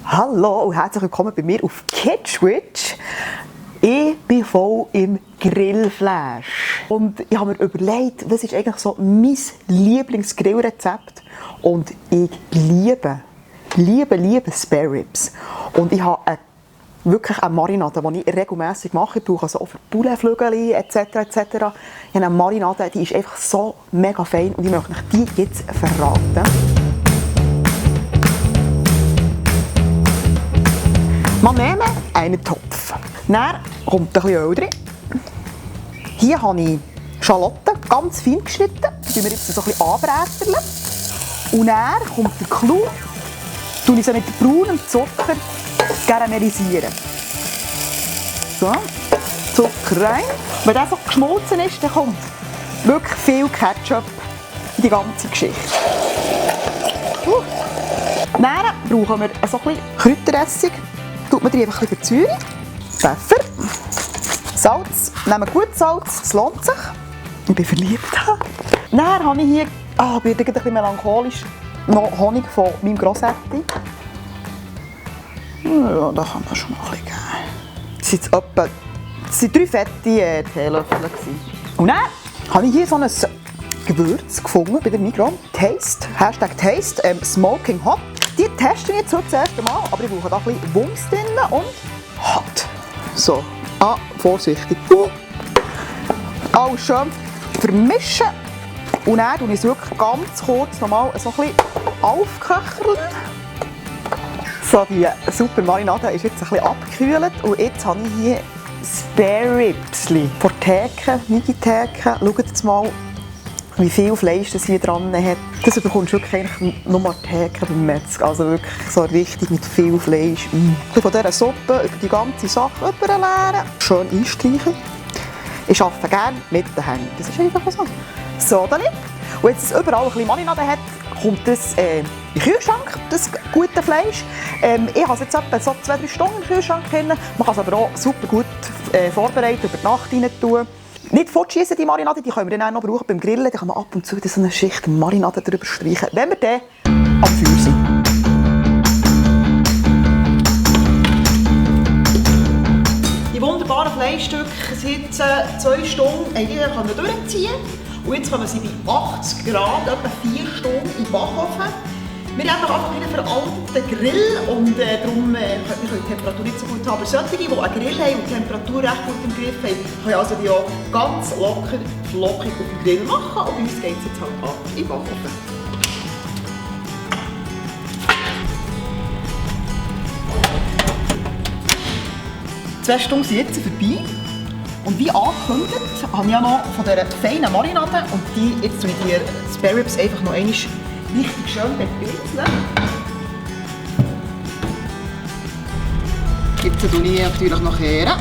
Hallo und herzlich willkommen bei mir auf Kitschwitch. Ich bin voll im Grillflash. Und ich habe mir überlegt, was ist eigentlich so mein Lieblingsgrillrezept. Und ich liebe Spare Ribs. Und ich habe wirklich eine Marinade, die ich regelmässig mache. Ich brauche also auch für Pouletflügel etc. etc. Ich habe eine Marinade, die ist einfach so mega fein und ich möchte euch die jetzt verraten. Wir nehmen einen Topf. Dann kommt ein bisschen Öl drin. Hier habe ich Schalotten, ganz fein geschnitten. Die tun wir jetzt so ein bisschen anbräteln. Und dann kommt der Clou. Tue ich sie mit braunem Zucker karamellisieren. So, Zucker rein. Wenn der so geschmolzen ist, dann kommt wirklich viel Ketchup in die ganze Geschichte. Dann brauchen wir so ein bisschen Kräuteressig. Tut man die einfach ein bisschen verzeugen. Pfeffer, Salz. Nehmen wir gut Salz, das lohnt sich. Ich bin verliebt. Dann habe ich hier, bin ich ein bisschen melancholisch, noch Honig von meinem Grossetti. Ja, da kann man schon mal ein bisschen geben. Das waren 3 fette Teelöffel. Und dann habe ich hier so ein Gewürz gefunden bei der Migros. Taste, #Taste, Smoking Hot. Die testen wir jetzt heute das erste Mal, aber ich brauche da ein bisschen Wumms drin und Hot. So, vorsichtig. Alles schön vermischen. Und dann tue ich es wirklich ganz kurz nochmal so ein bisschen aufköcheln. So, die super Marinade ist jetzt ein bisschen abgekühlt. Und jetzt habe ich hier Spare Ribs von Theke, Migi-Theke. Schaut jetzt mal, wie viel Fleisch das hier dran hat. Das bekommst du wirklich nur mal Theke beim Metzger. Also wirklich so richtig mit viel Fleisch. Von dieser Suppe über die ganze Sache überleeren. Schön einstreichen. Ich arbeite gerne mit den Händen. Das ist einfach so. So, dann. Und jetzt, dass es überall ein bisschen Marinade hat, kommt das in den Kühlschrank, das gute Fleisch. Ich habe es jetzt etwa so 2-3 Stunden im Kühlschrank drin. Man kann es aber auch super gut vorbereiten, über die Nacht rein tun. Nicht fortschießen, die Marinade, die können wir dann auch noch brauchen beim Grillen. Da kann man ab und zu so eine Schicht Marinade drüber streichen, wenn wir dann am Feuer sind. Die wunderbaren Fleischstücke sind jetzt 2 Stunden durchziehen. Und jetzt kommen sie bei 80 Grad, etwa 4 Stunden in den Backofen. Wir haben einfach einen veralteten Grill und darum können wir die Temperatur nicht so gut haben. Aber solche, die einen Grill haben und die Temperatur recht gut im Griff haben, können also die auch ganz locker, flockig auf dem Grill machen. Und bei uns geht es jetzt halt ab in den Backofen. Die 2 Stunden sind jetzt vorbei. Und wie angekündigt, habe ich ja noch von dieser feinen Marinade und jetzt tue ich die Spare Ribs einfach noch einmal richtig schön bepinseln. Jetzt tue ich natürlich noch kehren.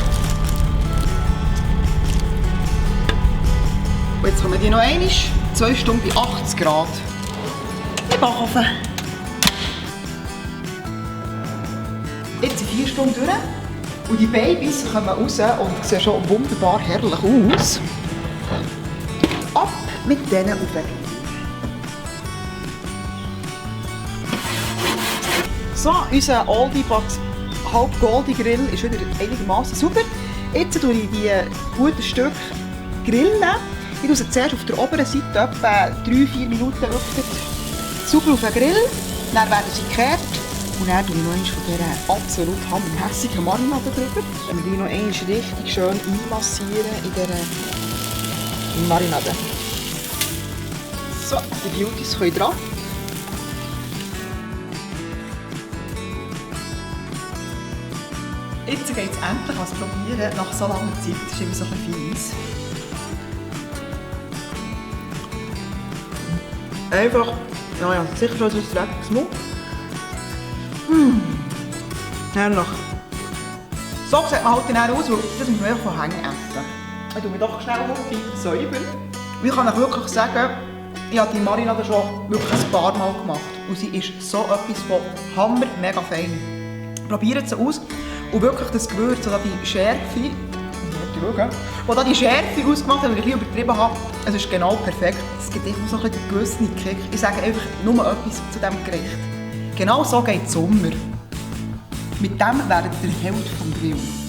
Und jetzt kommen die noch einmal 2 Stunden bei 80 Grad in den Backofen. Jetzt sind 4 Stunden durch. Und die Babys kommen raus und sehen schon wunderbar herrlich aus. Ab mit denen auf den Grill. So, unser Oldie but halb Goldie Grill ist wieder einigermaßen sauber. Jetzt tue ich die guten Stücke grillen. Ich tue sie zuerst auf der oberen Seite etwa 3-4 Minuten sauber auf den Grill. Dann werden sie gekehrt. Und dann tue ich noch einmal von dieser absolut hammerhässigen Marinade drüber. Dann tue ich noch einmal richtig schön einmassieren in dieser Marinade. So, die Beauties können dran. Jetzt geht es endlich ans Probieren nach so langer Zeit. Das ist immer so ein bisschen fies. Einfach, naja, sicher schon ein dreckiges Mund. Herrlich. So sieht man halt dann aus, weil das muss man einfach von Hängen essen. Ich tue mir doch schnell säubern. Und ich kann euch wirklich sagen, ich habe die Marinade schon wirklich ein paar Mal gemacht. Und sie ist so etwas von hammer, mega fein. Probiert sie aus. Und wirklich das Gewürz, oder die Schärfe, die Schärfe ausgemacht hat, die ich ein bisschen übertrieben habe, es ist genau perfekt. Es gibt einfach so ein bisschen den gewissen Kick. Ich sage einfach nur etwas zu diesem Gericht. Genau so geht es Sommer. Mit dem wäret ihr Held vom Grill.